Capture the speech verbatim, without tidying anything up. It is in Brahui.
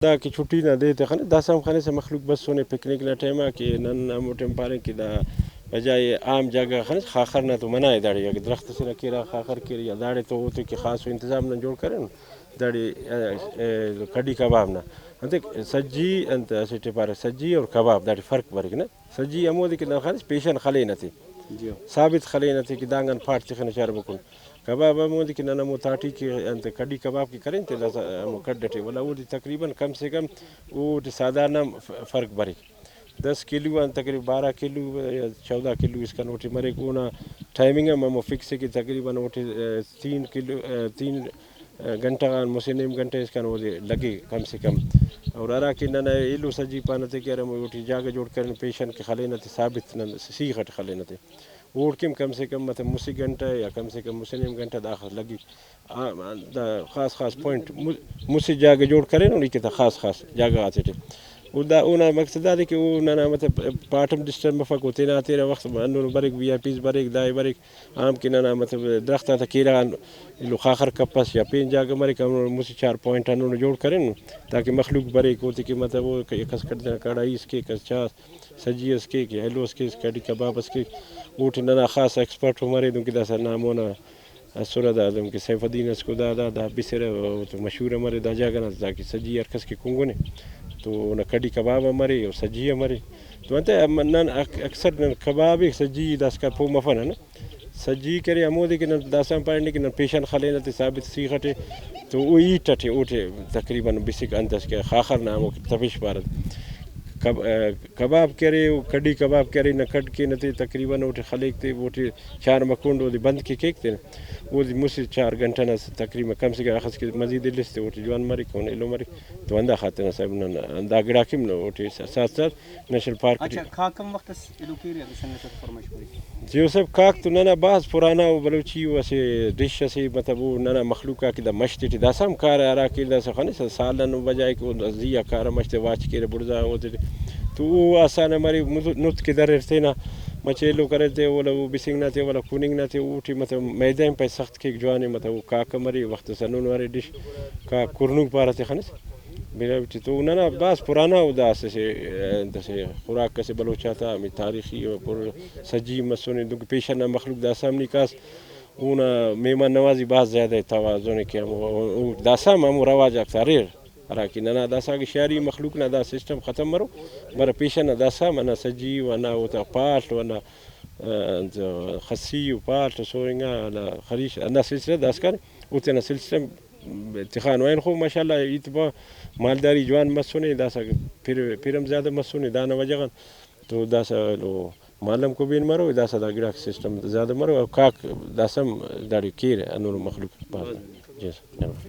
دا کہ چھٹی نا دے تخنے، داسہ ہم خنسہ مخلوق بسنے پکنک نا ٹائم آ کہ نن ہمو ٹائم پارین کہ دا بجائے عام جاگہ غا خنسہ خاخر نا تو منع ءِ داڑے، اگہ درخت اسے نا کیرغ خاخر کیرے یا داڑے تو اوتے کہ خاصو انتظام نن جوڑ کرین داڑے، ا، ا، کڑی کباب نا۔ انتئے سجی انت اسیٹی پارہ، سجی اور کباب داڑے فرق بریک نا۔ سجی ہمودے کہ نن خنسہ پیشن خلینہ تے، جی۔ ثابت خلینہ تے کہ دانگان پاٹ تخنہ چار بکن۔ کباب ہمودے کہ نن ہمو تاٹی کہ انت کڑی کباب کہ کرین تے داسہ ہمو کڈ ئٹی، ولدا اودے تقریباً کم سے کم اوٹی سادہ نا ف-، فرق بریک۔ دس کلو آن تقریباً بارہ کلو یا چودہ کلو اسکان اوٹی مریک۔ اونا ٹائمنگ ہم ہمو فکس ءِ کہ تقریباً اوٹی، آ، تین کلو، آ، تین گھنٹہ غان مسہ نیم گھنٹہ اسکان اودے لگے کم سے کم۔ اور ہرا کہ ننا ایلو سجی پانہ تے کہ ہرا اوٹی جاگہ جوڑ کرین پیشن کہ خلینہ تے ثابت نن سیخ اٹ خلینہ تے۔ اوڑکن کم سے کم مطلب مسہ گھنٹہ یا کم سے کم مسہ نیم گھنٹہ داخس لگک۔ آ، دا خاص خاص پوائنٹ مُ-، مسہ جاگہ جوڑ کرینن ایتے تا خاص خاص جاگہ غاتیٹی۔ او دا اونا مقصد دادے کہ او ننا مطلب پاٹ ہم ڈسٹرب مفک، او تینا تینا وخت ہندن بریک، وی آئی پیز بریک، دائے بریک۔ عام کہ ننا مطلب درخت آتا کیرغ آن ایلو خاخر کپس یا پین جاگہ مریک، ہمو مسہ چار پوائنٹ ہندنو جوڑ کرینن تاکہ مخلوق بریک، اوتے کہ مطلب او ک-، کس کڑ-، کڑاہی اس کے، کس چا سجی اس کے کہ ایلو اس کے، کڑی کباب اس کے، اوٹی ننا خاص ایکسپرٹ ہم ارے، دنکہ داسہ نا مونا اسرہ دا، دنکہ سیف الدین اس کو دا، دا، دا بسرہ، او تو مشہور ہم ارے دا جاگہ نا، تاکہ سجی ہر کس کہ کنگنے تو اونا کڑی کباب ہم ارے، او سجی ہم ارے۔ تو انتئے ہم نن اک-، اکثر نن کباب ءِ سجی داسکان پہہ مفنہ نا۔ سجی کرے ہمودے کہ نن داسہ ہم پارینہ کہ نن پیشن خلینہ تے ثابت سیخ ئٹی تو او ہیٹ ئٹی اوٹی تقریباً بسک انت اس کہ خاخر نا ہمو تپش پارہ۔ کب-، آ، کباب کرے، او کڑی کباب کرے، نہ کڈ کینہ تے تقریباً اوٹی خلیک تے اوٹی چار مکونڈ اودے بند کے کیک تینا۔ اودے مسہ چار گھنٹہ نا تقریباً کم سے کم اخس کہ مزید الس تے اوٹی جوان مریک، اونا ایلو مریک۔ تو ہندا خاطر نا صاحب نن دا گڑاک ہم اوٹی ساتھ ساتھ نیشنل پارک ٹی۔ اچھا، کاک ہم وخت اس ایلو کیرہ، اگہ سنگت آتا فرمائش مریک۔ جی او صاحب، کاک تو ننا بھاز پرانا و بلوچی و اسہ ڈش اسے، مطلب او ننا مخلوق آک دا مش تیٹی داسہ ہم کارہ، ہرا کہ داسہ خنسہ سال آن بجائے کہ او زی آ کارہ، مش تے واچ کیرہ بڑزا اوتے ٹی۔ تو او آسان مرے، مد-، نت کہ دریر تینا مچہ ایلو کریر تے، اولا او بسنگ نا تے، اولا کُننگ نا تے، اوٹی مطلب میدہ ہم پائے سخت کیک جوانے، مطلب او کاک مرے، وخت اس ہندنو ارے ڈش، کاک کرنوک پارہ تے خنسہ۔ براہوئی ٹی تو ننا بھاز پرانا او دا اسہ، انت اسہ خوراک اسے بلوچ آتا، ہمے تاریخی و پر سجی مسنے، دنکہ پیشن نا مخلوق داسہ ہم نی کاس اونا مہمان نوازی بھاز زیادہ ءِ، توازن ءِ کہ ہمو، او داسہ ہم ہمو رواج آک تا اریر، ہراکہ ننا داسہ اگہ شاری مخلوق نا دا سسٹم ختم مرو، برا پیشن نا داسہ ہم ہندا سجی و ہندا اوتا پاڷ و ہندا، آ، انت، خسی و پاڷ و سوئنگا ہندا خریش ہندا سلسلہ داسکان او تینا سلسلہ تخانو۔ اینخو ماشاءاللہ ہیت پا مالداری جوان مسنے، داسہ پھر، پھر ہم زیادہ مسنے دانا وجہ غان۔ تو داسہ ایلو مال ہم کبین مرو، داسہ دا گڑاک سسٹم زیادہ مرو، کاک داسہ ہم داڑے کیرہ ہندنو مخلوق بھاز۔ جی سر۔